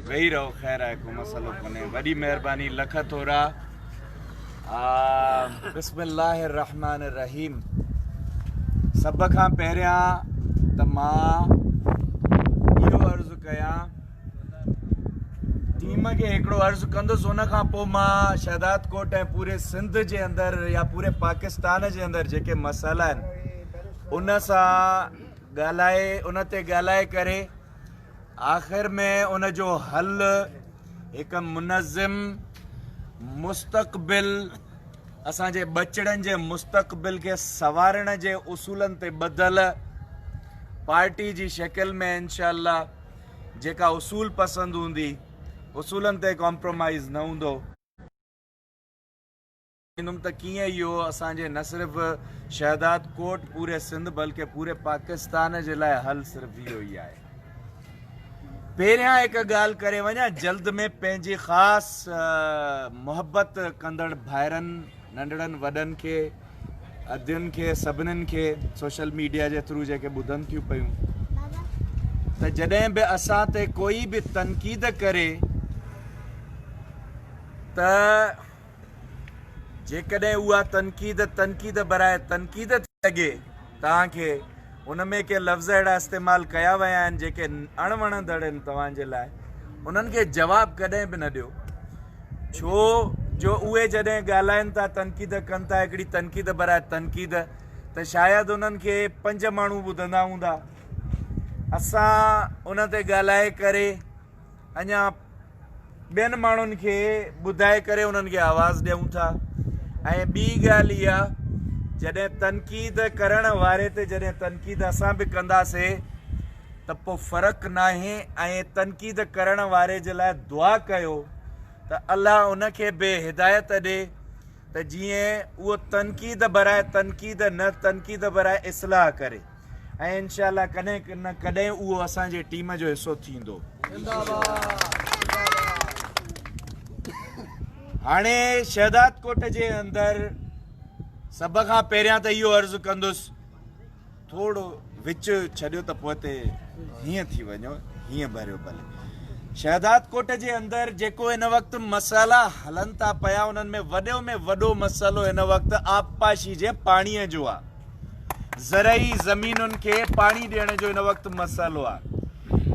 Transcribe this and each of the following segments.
ويهي رهو خير آهي ڪو مسئلو ڪونهي وڏي مهرباني لک ٿورا بسم الله الرحمن الرحيم سڀ کان پهريان ته مان اهو عرض ڪيان ٽيم کي هڪڙو عرض ڪندس ان کان پوء مان شهداد ڪوٽ ۽ پوري سنڌ جي اندر يا پوري پاڪستان جي اندر جيڪي مسئلا آهن ان سان ڳالهائي ان تي ڳالهائي ڪري آخر ۾ ان جو حل هڪ منظم مستقبل اسان جي ٻچڙن جي مستقبل کي سنوارڻ جي اصولن تي ٻڌل پارٽي جي شڪل ۾ انشاء الله جيڪا اصول پسند هوندي اصولن تي ڪمپرومائز نه هوندو. ڏيندم ته ڪيئن اهو اسان جي نه صرف شهداد ڪوٽ پوري سنڌ بلڪه پوري پاڪستان جي لاء حل صرف اهو ئي آهي. پهريان هڪ ڳالهه ڪري وڃان جلد ۾ پنهنجي خاص محبت ڪندڙ ڀائرن ننڍڙن وڏن کي ادين کي سڀنين کي سوشل ميڊيا جي ٿرو جيڪي ٻڌن ٿيون پيون ته جڏهن به اسان تي ڪوئي به تنقيد ڪري ته جيڪڏهن اها تنقيد تنقيد براء تنقيد ٿي لڳي توهان کي، ان ۾ ڪي لفظ اهڙا استعمال ڪيا ويا آهن جيڪي اڻ وڻندڙ آهن توهان جي لاء، انهن کي جواب ڪڏهن به نه ڏيو. ڇو جو اهي جڏهن ڳالهائن ٿا، تنقيد ڪن ٿا، هڪڙي تنقيد براء تنقيد ته شايد انهن کي پنج ماڻهو ٻڌندا هوندا. اسان ان تي ڳالهائي ڪري اڃا ٻين ماڻهن کي ٻڌائي ڪري انهن کي آواز ڏيون ٿا ۽ ٻي ڳالهه اها جڏهن تنقيد ڪرڻ واري تي جڏهن تنقيد اسان به ڪنداسي ته پوء فرق ناهي ۽ تنقيد ڪرڻ واري جي لاء دعا ڪيو ته الله ان کي به هدايت ڏي ته جيئن اهو تنقيد براء تنقيد نه تنقيد براء اصلاح ڪري. ۽ انشاء الله ڪڏهن نه ڪڏهن اهو اسان جي ٽيم جو حصو ٿيندو. هاڻي شهداد ڪوٽ جي اندر سڀ کان پهريان ته اهو عرض ڪندس ٿورو وچ ڇڏيو ته پوئتي هيئن ٿي وڃو هيئن ڀريو ڀلي شهداد ڪوٽ جي اندر جيڪو هن وقت مسئلا هلن ٿا پيا انهن ۾ وڏو ۾ وڏو مسئلو هن وقت آبپاشي جي پاڻي جو آهي زرعي زمينن کي پاڻي ڏيڻ جو هن وقت مسئلو آهي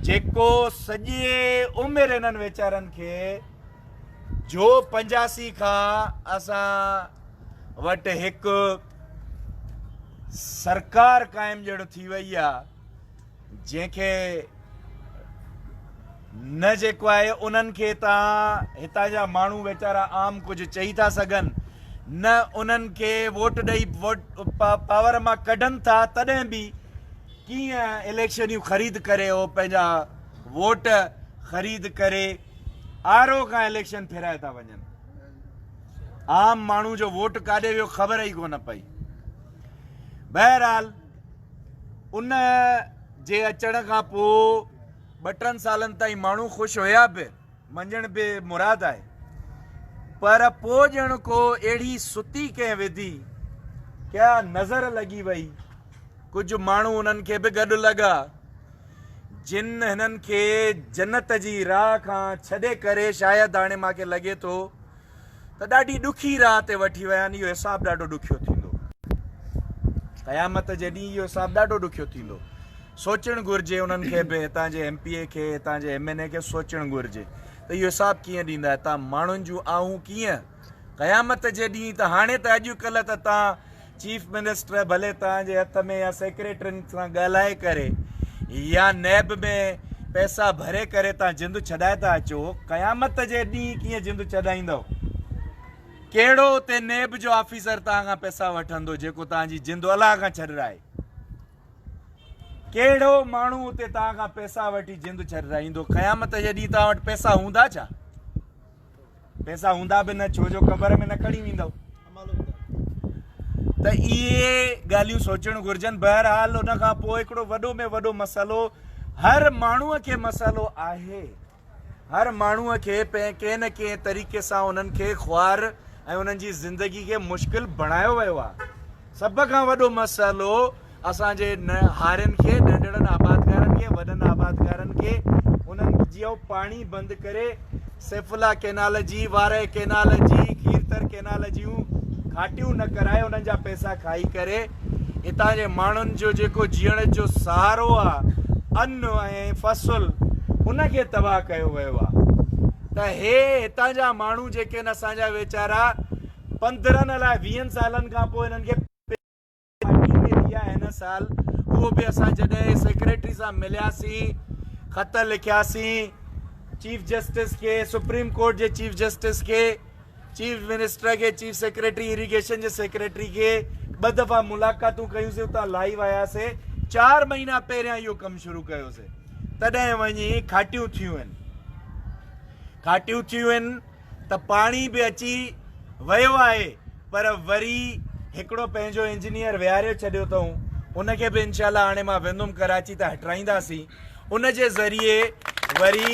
جيڪو سڄي عمر هنن ويچارن کي جو 85 کان اسان وٽ هڪ سرڪار قائم ڄڻ ٿي وئي آهي جنهن کي نه جيڪو آهي انهن کي تان هتان جا ماڻهو ويچارا عام ڪجهه چئي ٿا سگهن نه انهن کي ووٽ ڏئي ووٽ پاور مان ڪڍن ٿا تڏهن به ڪيئن اليڪشنيون خريد ڪري هو پنهنجا ووٽ خريد ڪري آر او کان اليڪشن ڦيرائي ٿا وڃن عام ماڻهو جو ووٽ ڪاڏي ويو خبر ئي ڪونه پئي بهرحال ان جي اچڻ کان پوء ٻه ٽن سالن تائين ماڻهو خوش هيا به، مڃڻ به مراد آهي، پر پوء ڄڻ ڪو اهڙي ستي ڪنهن وڌي، ڪا نظر لڳي وئي، ڪجهه ماڻهو انهن کي به گڏ لڳا، جن هنن کي جنت جي راهه کان ڇڏي ڪري شايد هاڻي مان کي لڳي ٿو ته ڏاڍي ڏکي راهه تي وٺي ويا آهن، اهو حساب ڏاڍو ڏکيو ٿيندو. قيامت جي ڏينهن اهو حساب ڏاڍو ڏکيو ٿيندو. سوچڻ گهرجي انهن کي به، هتان جي ايم پي اي کي، هتان جي ايم اين اي کي سوچڻ گهرجي ته اهو حساب ڪيئن ڏيندا، هتان ماڻهن جون آهون ڪيئن قيامت جي ڏينهن ته هاڻي ته اڄ ڪلهه ته تان چيف منسٽر ڀلي توهان جي هٿ ۾ يا سيڪريٽرين سان ڳالهائي ڪري يا نيب ۾ پئسا ڀري ڪري توهان جند ڇڏائي ٿا اچو، قيامت جي ڏينهن ڪيئن جند ڇڏائيندؤ؟ ڪهڙو اتي نيب جو آفيسر توهان کان پئسا وٺندو جيڪو توهان جي جند الله کان ڇڏرائي؟ ڪهڙو ماڻهو اتي توهان کان پئسا وٺي جند ڇڏرائيندو؟ قيامت جي ڏينهن توهان وٽ پئسا هوندا ڇا؟ پئسا هوندا به نه ڇو جو قبر ۾ نه کڻي ويندؤ ته اهي ڳالهيون سوچڻ گهرجن بهرحال ان کان پوء هڪڙو وڏو ۾ وڏو مسئلو هر ماڻهوء کي مسئلو آهي هر ماڻهوء کي ڪنهن نه ڪنهن طريقي سان انهن کي خوار ۽ انهن جي زندگي کي مشڪل بڻايو ويو آهي سڀ کان وڏو مسئلو اسان جي هارين کي ننڍڙن آبادگارن کي وڏن آبادگارن کي انهن جيو پاڻي بند ڪري سيف الله ڪينال جي، وارهه ڪينال جي، کيرٿر ڪينال جون کاٽيون نه ڪرائي انهن جا پئسا کائي ڪري هتان جي ماڻهن جو جيڪو جيئڻ جو سهارو آ ان ۽ فصل ان کي تباهه ڪيو ويو آ ته هي هتان جا ماڻهو جيڪي آهن اسان جا ويچارا 15 الائي 20 سالن کان پوء هنن کي پارٽي ملي آ هن سال اهو به اسان جڏهن سيڪريٽري سان ملياسين خط لکياسين چيف جسٽس کي سپريم ڪورٽ جي چيف جسٽس کي چيف منسٽر کي چيف سيڪريٽري اريگيشن جي سيڪريٽري کي ٻه دفعا ملاقاتون ڪيون سي اتان لائيو آياسي 4 مهينا پهريان اهو ڪم شروع ڪيوسي تڏهن وڃي کاٽيون ٿيون آهن کاٽيون ٿيون آهن ته پاڻي به اچي ويو آهي پر وري هڪڙو پنهنجو انجنيئر ويهاريو ڇڏيو اٿئون ان کي به انشاء الله هاڻي مان ويندم ڪراچي ته هٽرائينداسين ان جي ذريعي وري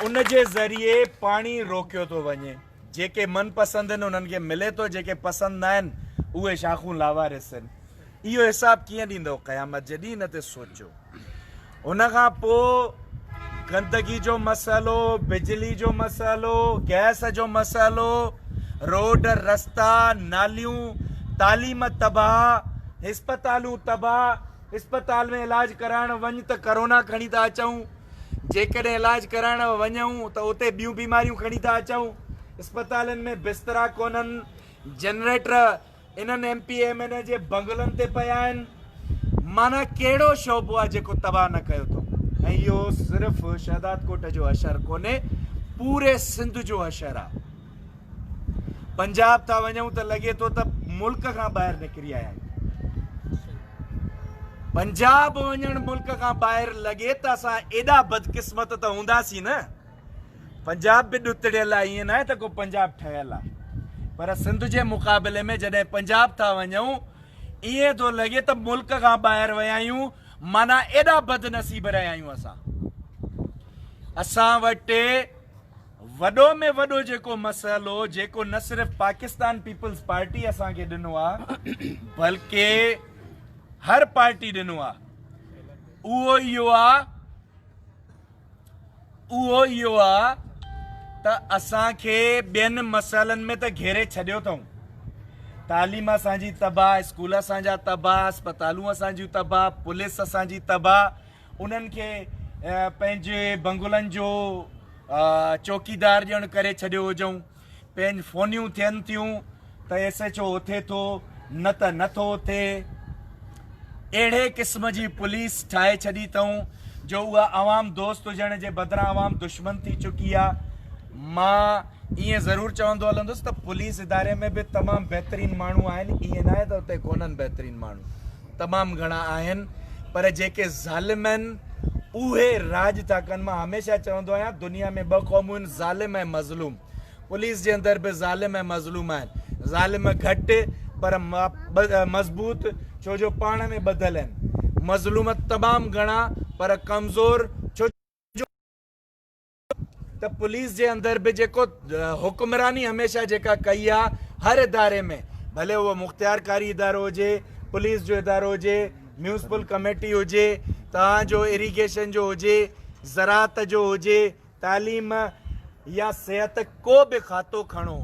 ان جي ذريعي پاڻي روڪيو ٿو وڃي جيڪي من پسند آهن انهن کي ملي ٿو جيڪي پسند نه آهن اهي شاخون لاوارث آهن اهو حساب ڪيئن ڏيندو قيامت جي ڏينهن ان تي سوچيو. ان کان پوء گندگي جو مسئلو، بجلي جو مسئلو، گئس جو مسئلو، روڊ رستا، ناليون، تعليم تباهه، اسپتالون تباهه، اسپتال ۾ علاج ڪرائڻ وڃ ته ڪرونا کڻي ٿا اچون، جيڪڏهن علاج ڪرائڻ وڃون ته اتي ٻيون بيماريون کڻي ٿا اچون، اسپتالن ۾ بسترا ڪونهن، جنريٽر انهن M P M N A جي بنگلن تي پيا آهن معنيٰ ڪهڙو شعبو آهي جيڪو تباهه نه ڪيو اٿئون ۽ اهو صرف شهداد ڪوٽ جو حشر ڪونهي پوري سنڌ جو حشر آهي پنجاب ٿا وڃون ته لڳي ٿو ته ملڪ کان ٻاهر نڪري آيا آهيون پنجاب وڃڻ ملڪ کان ٻاهر لڳي ته اسان ايڏا بدقسمت ته هونداسين نه پنجاب به ڏتڙيل آهي ائين ناهي ته ڪو پنجاب ٺهيل آهي پر سنڌ جي مقابلي ۾ جڏهن پنجاب ٿا وڃون ائين ٿو لڳي ته ملڪ کان ٻاهر ويا آهيون معنيٰ ايڏا بد نصيب رهيا آهيون اسان اسان وٽ وڏو ۾ وڏو جيڪو مسئلو جيڪو نه صرف پاڪستان پيپلز پارٽي اسان کي ڏنو آهي بلڪه هر پارٽي ڏنو آهي اهو اهو آهي اهو اهو آ ته اسان کي ٻين مسئلن ۾ ته گهيري ڇڏيو اٿئون. تعليم اسان جي تباهه، اسڪول اسان جا تباهه، اسپتالون اسان جون تباهه، پوليس اسان جي تباهه، انهن کي پنهنجي بنگلن جو چوڪيدار ڄڻ ڪري ڇڏيو هجئون. پنهنج فونيون ٿين ٿيون ته ايس ايڇ او اٿي ٿو نه ته نه ٿو اٿي. اهڙي قسم جي پوليس ٺاهي ڇڏي اٿئون جو اها عوام دوست هجڻ جي بدران عوام دشمن ٿي چڪي آ. مان ائين ضرور چوندو هلندس ته پوليس اداري ۾ به تمام بهترين ماڻهو آهن ائين ناهي ته اتي ڪونهن بهترين ماڻهو. تمام گهڻا آهن پر جيڪي ظالم آهن اهي راڄ ٿا ڪن مان هميشه چوندو آهيان دنيا ۾ ٻه قومون آهن ظالم ۽ مظلوم پوليس جي اندر به ظالم ۽ مظلوم آهن ظالم گهٽ پر مضبوط ڇو جو پاڻ ۾ ٻڌل آهن مظلوم تمام گهڻا پر ڪمزور ڇو ته پوليس جي اندر به جيڪو حڪمراني هميشه جيڪا ڪئي آ هر اداري ۾ ڀلي اهو مختيارڪاري ادارو هجي پوليس جو ادارو هجي ميونسپل ڪميٽي هجي توهان جو اريگيشن جو هجي زراعت جو هجي تعليم يا صحت ڪو به کاتو کڻو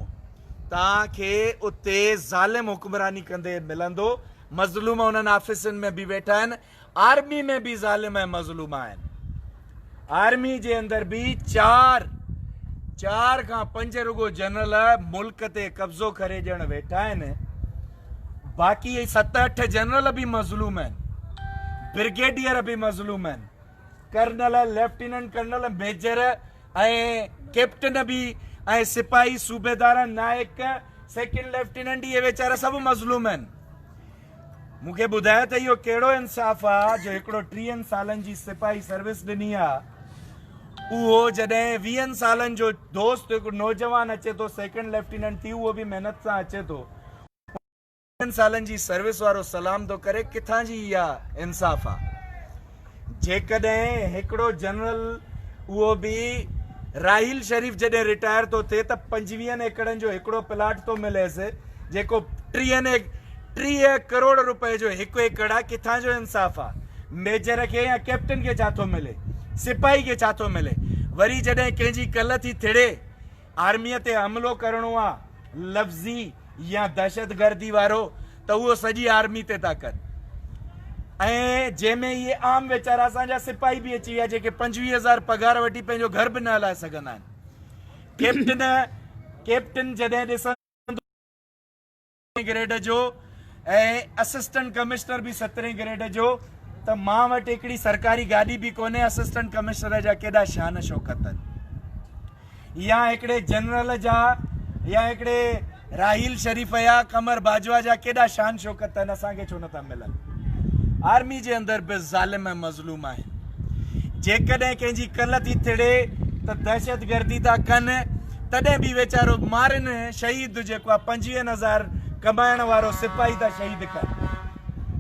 توهان کي اتي ظالم حڪمراني ڪندي ملندو مظلوم انهن آفيسن ۾ به ويٺا آهن آرمي ۾ به ظالم ۽ مظلوم آهن. آرمي جي اندر به چار، چار کان پنج رڳو جنرل ملڪ تي قبضو ڪري ڄڻ ويٺا آهن. باقي ست اٺ جنرل به مظلوم آهن. برگيڊيئر به مظلوم آهن. Colonel, lieutenant colonel, major ۽ captain به ۽ سپاهي، صوبيدار، نائڪ، سيڪنڊ ليفٽيننٽ اهي ويچارا سڀ مظلوم آهن. مون کي ٻڌايو ته اهو ڪهڙو انصاف آ جو هڪڙو ٽيهن سالن جي سپاهي سروس ڏني آ اهو جڏهن ويهن سالن جو دوست هڪ نوجوان اچي ٿو سيڪنڊ ليفٽيننٽ ٿي اهو به محنت سان اچي ٿو ويهن سالن جي سروس وارو سلام ٿو ڪري ڪٿان جي اها انصاف آ جيڪڏهن هڪڙو جنرل اهو به راحيل شريف جڏهن رٽائر ٿو ٿئي ته پنجويهن ايڪڙن جو هڪڙو پلاٽ ٿو مليس جيڪو ٽيهن 30 ڪروڙ روپئي جو هڪ ايڪڙ آ ڪٿان جو انصاف آ ميجر کي يا ڪيپٽن کي ڇا ٿو ملي سپاهي کي ڇا ٿو ملي؟ وري جڏهن ڪنهن جي ڪل ٿي ٿڙي، آرميء تي حملو ڪرڻو آ، لفظي يا دهشتگردي وارو، ته اهو سڄي آرمي تي ٿا ڪن ۽ جنهن ۾ اهي عام ويچارا اسان جا سپاهي به اچي ويا جيڪي 25 هزار پگهار وٺي پنهنجو گهر به نه هلائي سگهندا آهن. ڪيپٽن ڪيپٽن جڏهن ڏسندو گريڊ جو ۽ اسسٽنٽ ڪمشنر به سترهين گريڊ جو ته مان وٽ هڪڙي سرڪاري گاڏي به ڪونهي اسسٽنٽ ڪمشنر جا ڪيڏا شان شوڪت آهن يا هڪڙي جنرل جا يا هڪڙي راحيل شريف يا قمر باجوا جا ڪيڏا شان شوڪت آهن اسان کي ڇو نٿا ملن آرمي جي اندر به ظالم ۽ مظلوم آهن جيڪڏهن ڪنهن جي ڪل ٿي ٿڙي ته دهشتگردي ٿا ڪن تڏهن به ويچارو مارن شهيد جيڪو آهي پنجويهن هزار ڪمائڻ وارو سپاهي ٿا شهيد ڪن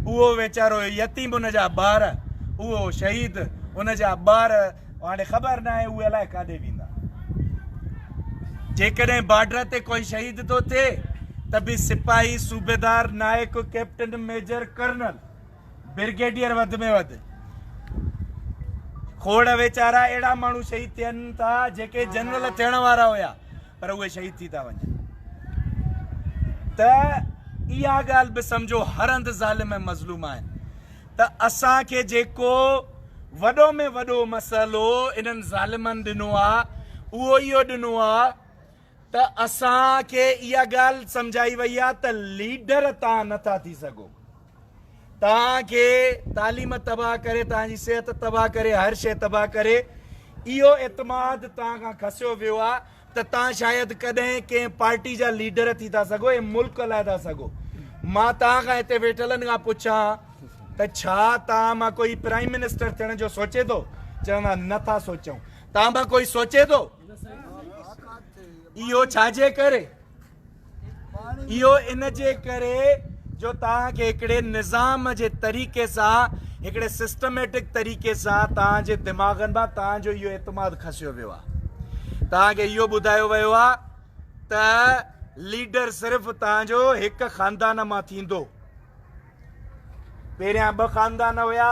اهو ويچارو يتيم ان جا ٻار اهو شهيد ان جا ٻار هاڻي خبر ناهي اهي الائي ڪاڏي ويندا جيڪڏهن بارڊر تي ڪوئي شهيد ٿو ٿئي ته به سپاهي صوبيدار نائڪ ڪيپٽن ميجر ڪرنل برگيڊيئر وڌ ۾ وڌ کوڙ ويچارا اهڙا ماڻهو شهيد ٿين ٿا جيڪي جنرل ٿيڻ وارا هيا پر اهي شهيد ٿي ٿا وڃن ته اها ڳالهه به سمجهو هر هنڌ ظالم ۽ مظلوم آهن ته اسان کي جيڪو وڏو ۾ وڏو مسئلو انهن ظالمن ڏنو آ اهو اهو ڏنو آ ته اسان کي اها ڳالهه سمجهائي وئي آ ته ليڊر تان نٿا ٿي سگهو توهان کي تعليم تباهه ڪري، توهان جي صحت تباهه ڪري، هر شيء تباهه ڪري، اهو اعتماد توهان کان کسيو ويو آهي ته توهان شايد ڪڏهن ڪنهن پارٽي جا ليڊر ٿي ٿا سگهو ۽ ملڪ هلائي ٿا سگهو. مان توهان کان هتي ويٺلن کان پڇان ته ڇا توهان مان ڪوئي پرائيم منسٽر ٿيڻ جو سوچي ٿو؟ چوندا نه ٿا سوچون. توهان مان ڪوئي سوچي ٿو؟ اهو ڇا جي ڪري؟ اهو ان جي ڪري جو توهان کي هڪڙي نظام جي طريقي سان هڪڙي سسٽميٽڪ طريقي سان توهان جي دماغن مان توهان جو اهو اعتماد کسيو ويو آهي توهان کي اهو ٻڌايو ويو آهي ته ليڊر صرف توهان جو هڪ خاندان مان ٿيندو پهريان ٻه خاندان هيا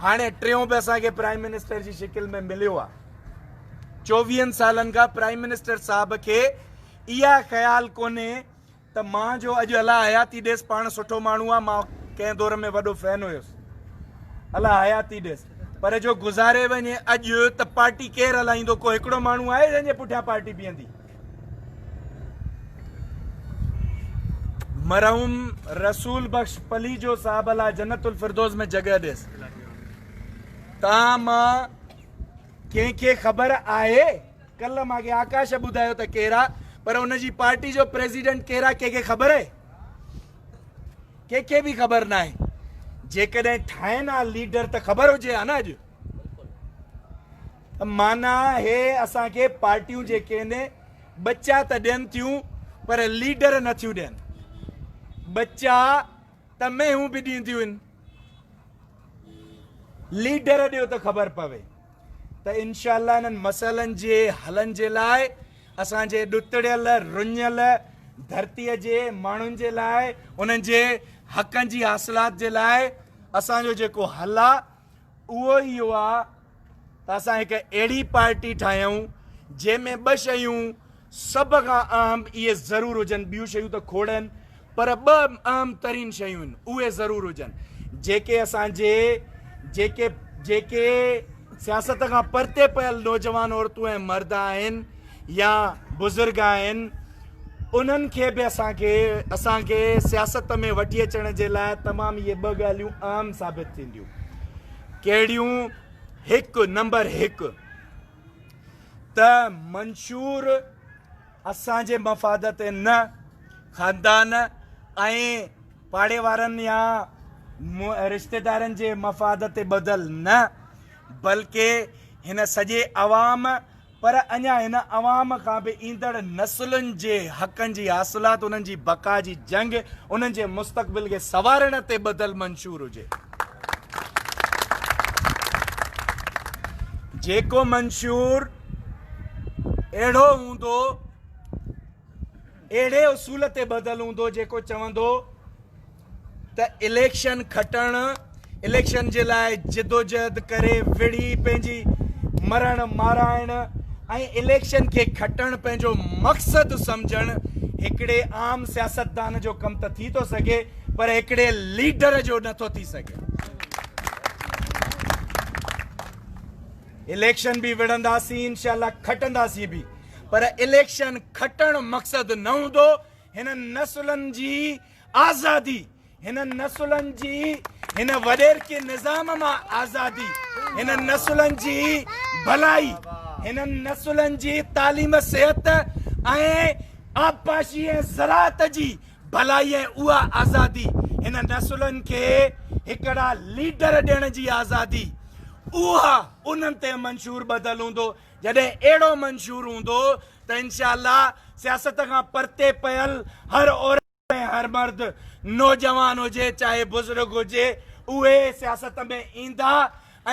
هاڻي ٽيون به اسان کي پرائم منسٽر جي شڪل ۾ مليو آهي چوويهن سالن کان پرائم منسٽر صاحب کي اها خيال ڪونهي ته مان جو اڄ الله حياتي ڏيس پاڻ سٺو ماڻهو آ مان ڪنهن دور ۾ وڏو فين هيس الله حياتي ڏيس پر جو گذاري وڃي اڄ ته پارٽي ڪير هلائيندو ڪو هڪڙو ماڻهو آهي جنهن جي پٺيان پارٽي بيهندي مرحوم رسول بخش پليجو صاحب الله جنت الفردوس ۾ جڳهه ڏيس تان مان ڪنهن کي خبر آهي ڪلهه مان کي آڪاش ٻڌايو ته ڪير آ پر ان جي پارٽي جو پريزيڊنٽ ڪير آ ڪنهن کي خبر آهي؟ ڪنهن کي به خبر ناهي. جيڪڏهن ٺاهين ها ليڊر ته خبر هجي ها نه اڄ. ته معنيٰ هي اسان کي پارٽيون جيڪي آهن ٻچا ته ڏين ٿيون پر ليڊر نه ٿيون ڏين. ٻچا ته مينهون به ڏينديون آهن. ليڊر ڏيو ته خبر پوي. ته انشاء الله انهن مسئلن جي حلن جي لاء اسان جي ڏتڙيل رڃيل ڌرتي جي ماڻهن جي لاء انهن جي حقن جي حاصلات جي لاء اسان جو جيڪو حل آ اهو اهو آ ته اسان هڪ اهڙي پارٽي ٺاهيون جنهن ۾ ٻه شيون سڀ کان اهم اهي ضرور هجن، ٻيون شيون ته کوڙ آهن پر ٻه اهم ترين شيون آهن اهي ضرور هجن جيڪي اسان جي جيڪي جيڪي سياست کان پرتي پيل نوجوان عورتون ۽ مرد آهن يا بزرگ آهن انهن کي به اسان کي اسان کي سياست ۾ وٺي اچڻ جي لاء تمام اهي ٻه ڳالهيون اهم ثابت ٿينديون ڪهڙيون هڪ نمبر هڪ ته منشور اسان جي مفاد تي نه خاندان ۽ پاڙي وارن يا رشتيدارن جي مفاد تي ٻڌل نه بلڪه هن سڄي عوام پر اڃا هن عوام کان به ايندڙ نسلن جي حقن جي حاصلات انهن جي بقا جي جنگ انهن جي مستقبل کي سنوارڻ تي ٻڌل منشور هجي. جيڪو منشور اهڙو هوندو، اهڙي اصول تي ٻڌل هوندو جيڪو چوندو ته اليڪشن کٽڻ، اليڪشن جي لاء جدوجهد ڪري وڙهي پنهنجي مرڻ مارائڻ ۽ اليڪشن کي کٽڻ پنهنجو مقصد سمجهڻ هڪڙي عام سياستدان جو ڪم ته ٿي ٿو سگهي پر هڪڙي ليڊر جو نه ٿو ٿي سگهي. اليڪشن به وڙهنداسين انشاء الله کٽنداسين به پر اليڪشن کٽڻ مقصد نه هوندو هنن نسلن جي آزادي هنن نسلن جي هن وڏيرڪي نظام مان آزادي، هنن نسلن جي ڀلائي، هنن نسلن جي تعليم، صحت ۽ آبپاشي ۽ زراعت جي ڀلائي ۽ اها آزادي هن نسلن کي هڪڙا ليڊر ڏيڻ جي آزادي اها انهن تي منشور ٻڌل هوندو. جڏهن اهڙو منشور هوندو ته انشاء الله سياست کان پرتي پيل هر عورت ۽ هر مرد نوجوان هجي چاهي بزرگ هجي اهي سياست ۾ ايندا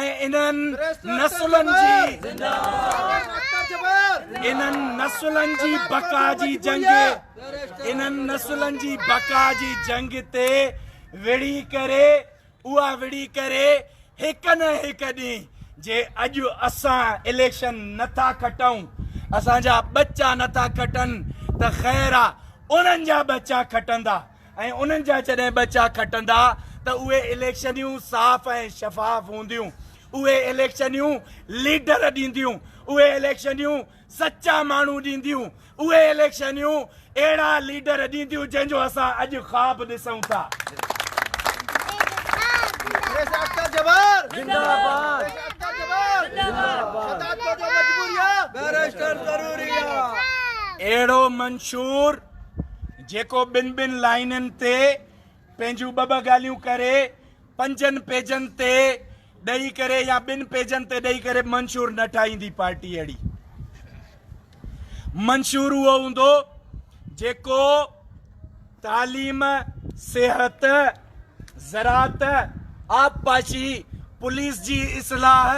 ۽ انهن نسلن جي انهن نسلن جي بقا جي جنگ انهن نسلن جي بقا جي جنگ تي وڙهي ڪري اها وڙهي ڪري هڪ نه هڪ ڏينهن جي اڄ اسان اليڪشن نه ٿا کٽون، اسان جا ٻچا نه ٿا کٽن ته خير آ انهن جا ٻچا کٽندا ۽ انهن جا جڏهن ٻچا کٽندا ته اهي اليڪشنيون صاف ۽ شفاف هونديون، اهي اليڪشنيون ليڊر ڏينديون، اهي اليڪشنيون سچا ماڻهو ڏينديون، اهي اليڪشنيون اهڙا ليڊر ڏينديون جنهن جو اسان اڄ خواب ڏسون ٿا. اهڙو منشور جيڪو ٻن ٻن لائينن تي پنهنجون ٻه ٻه ڳالهيون ڪري پنجن پيجن تي ڏئي ڪري يا ٻن پيجن تي ڏئي ڪري منشور نه ٺاهيندي پارٽي اهڙي منشور اهو هوندو جيڪو تعليم، صحت، زراعت، آبپاشي، پوليس جي اصلاح،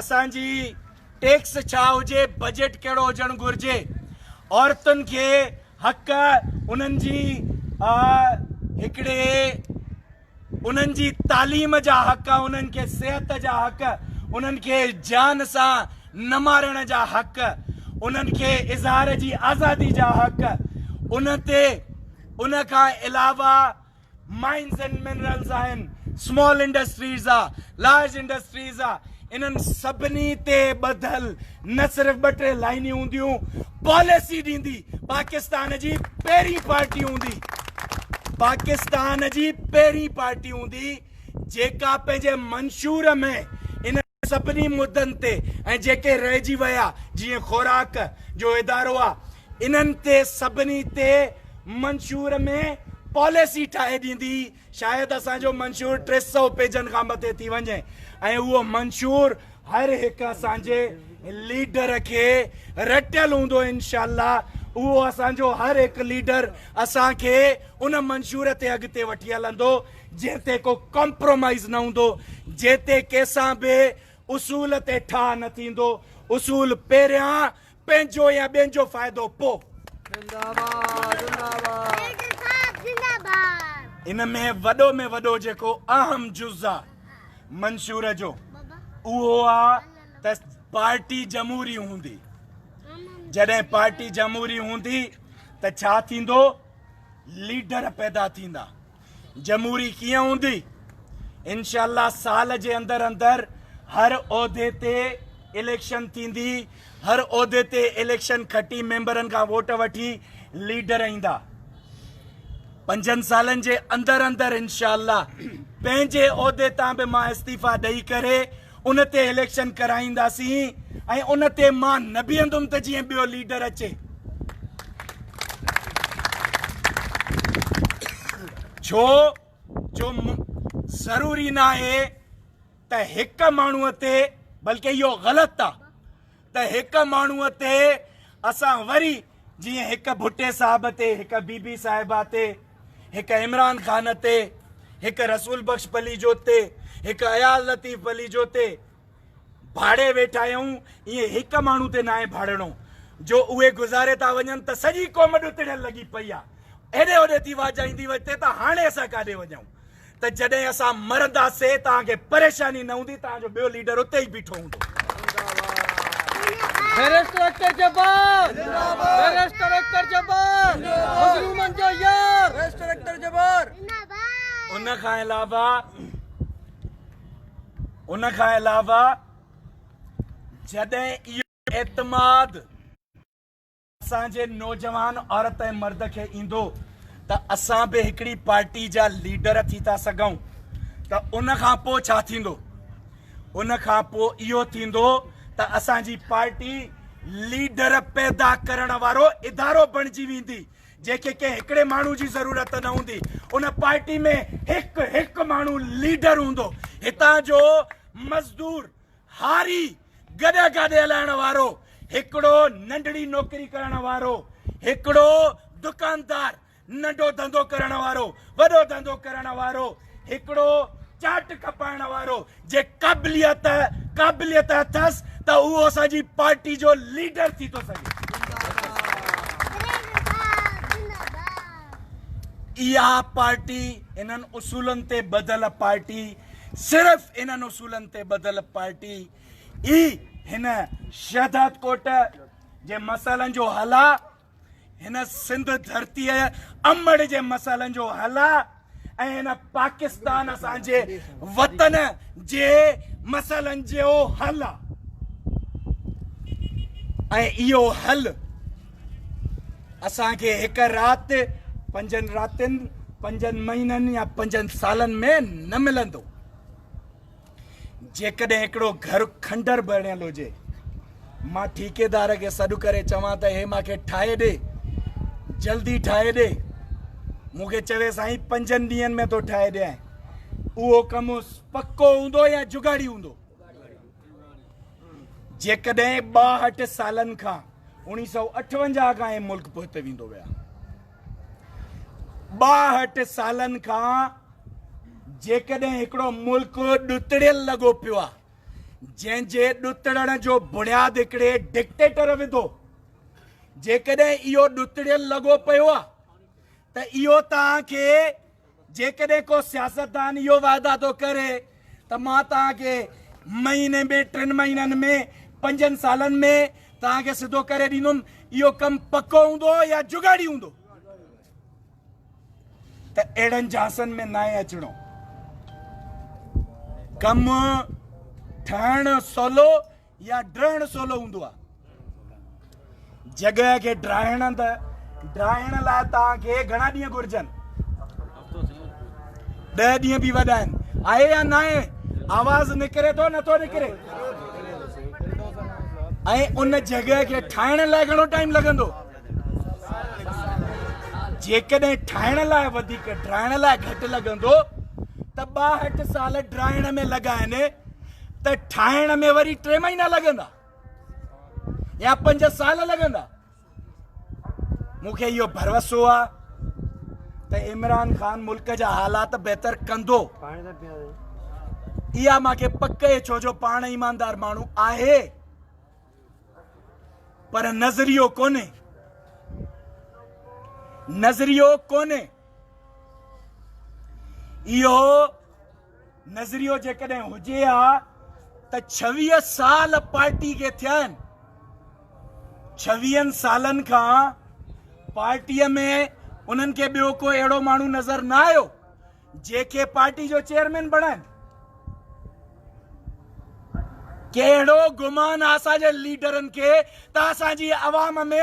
اسان جي ٽيڪس ڇا هجي، بجيٽ ڪهڙو هجڻ گهرجي، عورتن کي حق انهن جي هڪڙي انهن جي تعليم جا حق، انهن کي صحت جا حق، انهن کي جان سان نه مارڻ جا حق، انهن کي اظهار جي آزادي جا حق، ان تي ان کان علاوه مائنز اينڊ منرلز آهن، سمال انڊسٽريز آ، لارج انڊسٽريز آ، انهن سڀني تي ٻڌل نه صرف ٻه ٽي لائنيون هونديون، پاليسي ڏيندي پاڪستان جي پهرين پارٽي هوندي. پاڪستان جي پهرين پارٽي هوندي جيڪا پنهنجي منشور ۾ انهن سڀني مدن تي ۽ جيڪي رهجي ويا جيئن خوراڪ جو ادارو آ انهن تي سڀني تي منشور ۾ پاليسي ٺاهي ڏيندي شايد اسان جو منشور 300 پيجن کان مٿي ٿي وڃي ۽ اهو منشور هر هڪ اسان جي ليڊر کي رٽيل هوندو انشاء الله اهو اسان جو هر هڪ ليڊر اسان کي ان منشور تي اڳتي وٺي هلندو جنهن تي ڪو ڪمپرومائز نه هوندو جنهن تي ڪنهن سان به اصول تي ٺاهه نه ٿيندو اصول پهريان پنهنجو يا ٻين جو فائدو پو. ان ۾ وڏو ۾ وڏو جيڪو اهم جز آ منشور جو اهو آ ته پارٽي جمهوري هوندي. جڏهن پارٽي جمهوري هوندي ته ڇا ٿيندو؟ ليڊر پيدا ٿيندا. جمهوري ڪيئن هوندي؟ انشاء الله سال جي اندر اندر هر عهدي تي اليڪشن ٿيندي، هر عهدي تي اليڪشن کٽي ميمبرن کان ووٽ وٺي ليڊر ايندا. پنجن سالن جي اندر اندر انشاء الله پنهنجي عهدي تان به مان استعيفا ڏئي ڪري ان تي اليڪشن ڪرائينداسين ۽ ان تي مان نه بيهندم ته جيئن ٻيو ليڊر اچي. ڇو جو ضروري ناهي ته هڪ ماڻهوء تي بلڪه اهو غلط آ ته هڪ ماڻهوء تي اسان وري جيئن هڪ ڀٽي صاحب تي، هڪ بي بي صاحبه تي، هڪ عمران خان تي، هڪ رسول بخش پليجو تي، هڪ اياز لطيف پليجو تي ڀاڙي ويٺا آهيون، ائين هڪ ماڻهو تي ناهي ڀاڙڻو جو اهي گذاري ٿا وڃن ته سڄي قوم ڏتڙيل لڳي پئي آهي، هيڏي هوڏي ٿي واجهائيندي وتي ته هاڻي اسان ڪاڏي وڃون ته جڏهن اسان مرنداسين توهان کي پريشاني نه هوندي، توهان جو ٻيو ليڊر اتي ئي بيٺو هوندو. بئريسٽر اختر جبار بئريسٽر اختر جبار مظلومن جو يار بئريسٽر اختر جبار. ان کان علاوه ان کان علاوه جڏهن اهو اعتماد اسان جي نوجوان عورت ۽ مرد کي ايندو ته اسان به هڪڙي پارٽي جا ليڊر ٿي ٿا سگهون ته ان کان پوء ڇا ٿيندو؟ ان کان پوء اهو ٿيندو ته اسان جي پارٽي ليڊر پيدا ڪرڻ وارو ادارو بڻجي ويندي جنهن کي ڪنهن هڪڙي ماڻهو جي ضرورت نه هوندي ان پارٽي ۾ هڪ هڪ ماڻهو ليڊر هوندو هتان جو مزدور هاري، گڏهه گاڏي هلائڻ وارو، هڪڙو ننڍڙي نوڪري ڪرڻ وارو، هڪڙو دڪاندار، ننڍو ڌنڌو ڪرڻ وارو، وڏو ڌنڌو ڪرڻ وارو، هڪڙو چاٽ کپائڻ وارو، جي قابليت قابليت اٿس ته اهو اسان جي پارٽي جو ليڊر ٿي ٿو سگهي. اها پارٽي انهن اصولن تي ٻڌل پارٽي صرف انهن اصولن تي ٻڌل پارٽي ئي هن شهداد ڪوٽ جي مسئلن جو حل آ، هن سنڌ ڌرتيء امڙ جي مسئلن جو حل آ ۽ هن پاڪستان اسان جي وطن جي مسئلن جو حل آ ۽ اهو حل اسان کي هڪ رات، پنجن راتين، پنجن مهينن يا پنجن سالن ۾ نه ملندو. جيڪڏهن هڪڙو گهر کنڊر بڻيل هجي، مان ٺيڪيدار کي سڏ ڪري چوان ته هي مان کي ٺاهي ڏي، جلدي ٺاهي ڏي، مون کي چوي سائين پنجن ڏينهن ۾ ٿو ٺاهي ڏيانء، اهو ڪم پڪو هوندو يا جگاڙي هوندو؟ جيڪڏهن 62 سالن کان 1958 کان هي ملڪ پوئتي ويندو ويا 62 سالن کان جيڪڏهن هڪڙو ملڪ ڏتڙيل لڳو پيو آ جنهن جي ڏتڙڻ جو بنياد هڪڙي ڊڪٽيٽر وڌو جيڪڏهن اهو ڏتڙيل لڳو پيو آ ته اهو توهان کي جيڪڏهن ڪو سياستدان اهو واعدا ٿو ڪري ته مان توهان کي مهيني ۾ ٽن مهينن ۾ پنجن سالن ۾ توهان کي سڌو ڪري ڏيندم اهو ڪم پڪو هوندو يا جگاڙي هوندو ته اهڙن جهاسن ۾ ناهي اچڻو ڪم ٺهڻ سولو يا ڊهڻ سولو هوندو آهي. جڳهه کي ڊاهڻ ته ڊاهڻ لاء توهان کي گهڻا ڏينهن گهرجن؟ 10 ڏينهن به وڏا آهن. آهي يا ناهي؟ آواز نڪري ٿو نٿو نڪري؟ ۽ ان جڳهه کي ٺاهڻ لاء گهڻو ٽائيم لڳندو؟ جيڪڏهن ٺاهڻ لاء وڌيڪ ڊاهڻ لاء گهٽ لڳندو ته 62 سال ڊاهڻ ۾ لڳا آهن ته ٺاهڻ ۾ وري 3 مهينا لڳندا يا 5 سال لڳندا. مون کي اهو ڀروسو آ ته عمران خان ملڪ جا حالات بهتر ڪندو. اها مان کي پڪ اهي ڇو جو پاڻ ايماندار ماڻهو آهي. پر نظريو ڪونهي نظريو ڪونهي اهو نظريو جيڪڏهن هجي ها ته 26 سال پارٽي کي ٿيا آهن 26 سالن کان پارٽي ۾ انهن کي ٻيو ڪو اهڙو ماڻهو نظر نه آيو جنهن کي پارٽي جو چيئرمين بڻائن. ڪهڙو گمان آ اسان جي ليڊرن کي ته اسان جي عوام ۾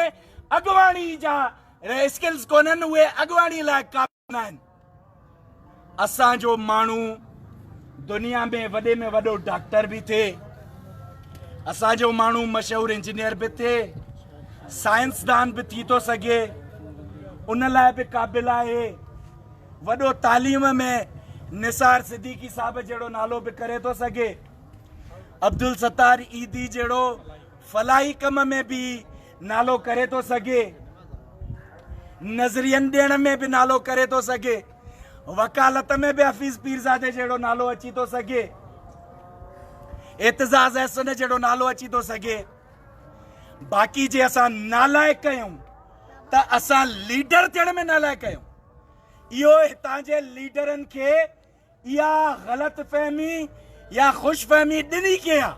اڳواڻي جا اسڪلز ڪونهن اهي اڳواڻي لاء قابل ناهن. اسان جو ماڻهو دنيا ۾ وڏي ۾ وڏو ڊاڪٽر به ٿئي، اسان جو ماڻهو مشهور انجنيئر به ٿئي، سائنسدان به ٿي ٿو سگهي، ان لاء به قابل آهي. وڏو تعليم ۾ نثار صديقي صاحب جهڙو نالو به ڪري ٿو سگهي، عبدالستار ايڌي جهڙو فلاحي ڪم ۾ به نالو ڪري ٿو سگهي، نظرين ڏيڻ ۾ به نالو ڪري ٿو سگهي، وڪالت ۾ به حفيظ پيرزادي جهڙو نالو اچي ٿو سگهي، اعتزاز احسن جهڙو نالو اچي ٿو سگهي. باقي جي اسان نالائق ڪيون ته اسان ليڊر ٿيڻ ۾ نالائق آهيون. اهو هتان جي ليڊرن کي اها غلط فهمي يا خوش فهمي ڏني ڪنهن آ؟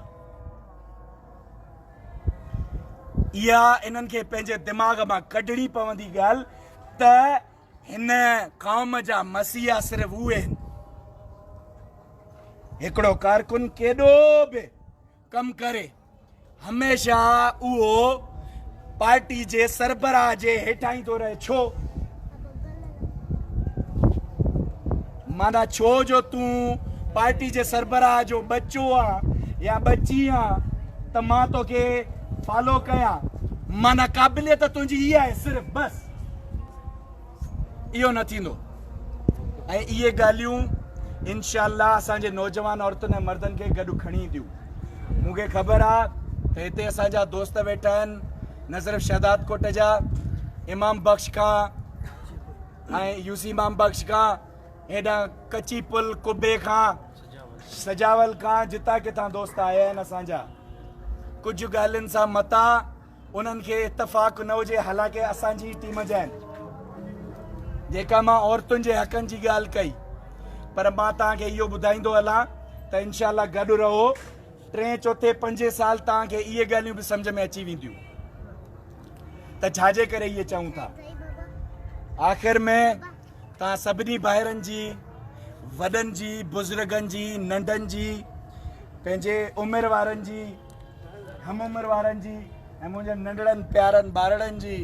اها انهن کي پنهنجي دماغ مان ڪڍڻي پوندي ڳالهه ته هن قوم جا مسيحا صرف اهي آهن. هڪڙو ڪارڪن ڪيڏو به ڪم ڪري هميشه اهو پارٽي جي سربراهه جي هيٺان ئي ٿو رهي ڇو؟ معنيٰ ڇو جو تون پارٽي جي سربراهه جو ٻچو آن يا ٻچي آن ته مان توکي فالو ڪيان معنيٰ قابليت تنهنجي هي آهي صرف بس اهو نه ٿيندو ۽ اهي ڳالهيون انشاء الله اسان جي نوجوان عورتن ۽ مردن کي گڏ کڻي اينديون مون کي خبر آ ته هتي اسان جا دوست ويٺا آهن نه صرف شهداد ڪوٽ جا امام بخش کان ۽ يوسي امام بخش کان هيڏانهن ڪچي پل قبي کان سجاول کان جتان ڪٿان دوست آيا آهن اسان جا ڪجهه ڳالهين سان متان انهن کي اتفاق نه هجي حالانڪه اسان جي ٽيم جا آهن جيڪا مان عورتن جي حقن جي ڳالهه ڪئي پر مان توهان کي اهو ٻڌائيندو هلان ته انشاء الله گڏ رهو ٽئين چوٿين پنجين سال توهان کي اهي ڳالهيون به سمجهه ۾ اچي وينديون ته ڇا جي ڪري اهي چئون ٿا. آخر ۾ توهان سڀني ڀائرن جي، وڏن جي، بزرگن جي، ننڍن جي، پنهنجي عمر وارن جي، هم عمر وارن جي ۽ منهنجن ننڍڙن پيارن ٻارڙن جي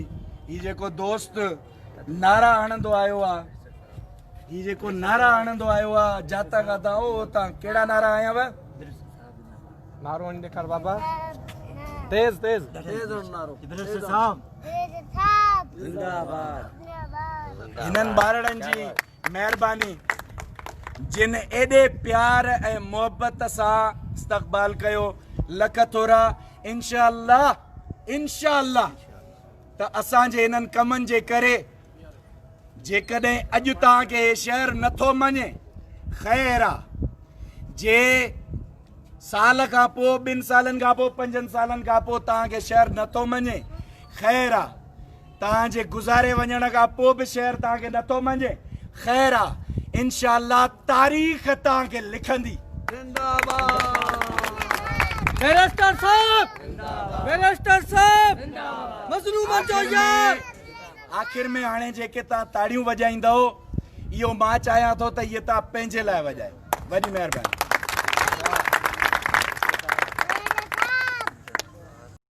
هي جيڪو دوست نعرا هڻندو آيو آ هي جيڪو نعرا هڻندو آيو آ جاتا کاتا او اتان ڪهڙا نعرا هنيا هئا؟ نعرو هڻي ڏيکار بابا تيز تيز تيز نعرو صاحب زنده آباد هنن ٻارڙن جي مهرباني جن ايڏي پيار ۽ محبت سان استقبال ڪيو لک ٿورا انشاء الله انشاء الله ته اسان جي انهن ڪمن جي ڪري جيڪڏهن اڄ توهان کي هي شهر نٿو مڃي خير آ جي سال کان پوء ٻن سالن کان پوء پنجن سالن کان پوء توهان کي شهر نٿو مڃي خير آ توهان جي گذاري وڃڻ کان پوء به شهر توهان کي نٿو مڃي خير آ انشاء الله تاريخ توهان کي لکندي. بئريسٽر صاحب بئريسٽر صاحب مظلومن جو يار. آخر ۾ هاڻي جيڪي توهان تاڙيون وڄائيندؤ اهو مان چاهيان ٿو ته اهي توهان پنهنجي لاء وڄايو. وڏي مهرباني.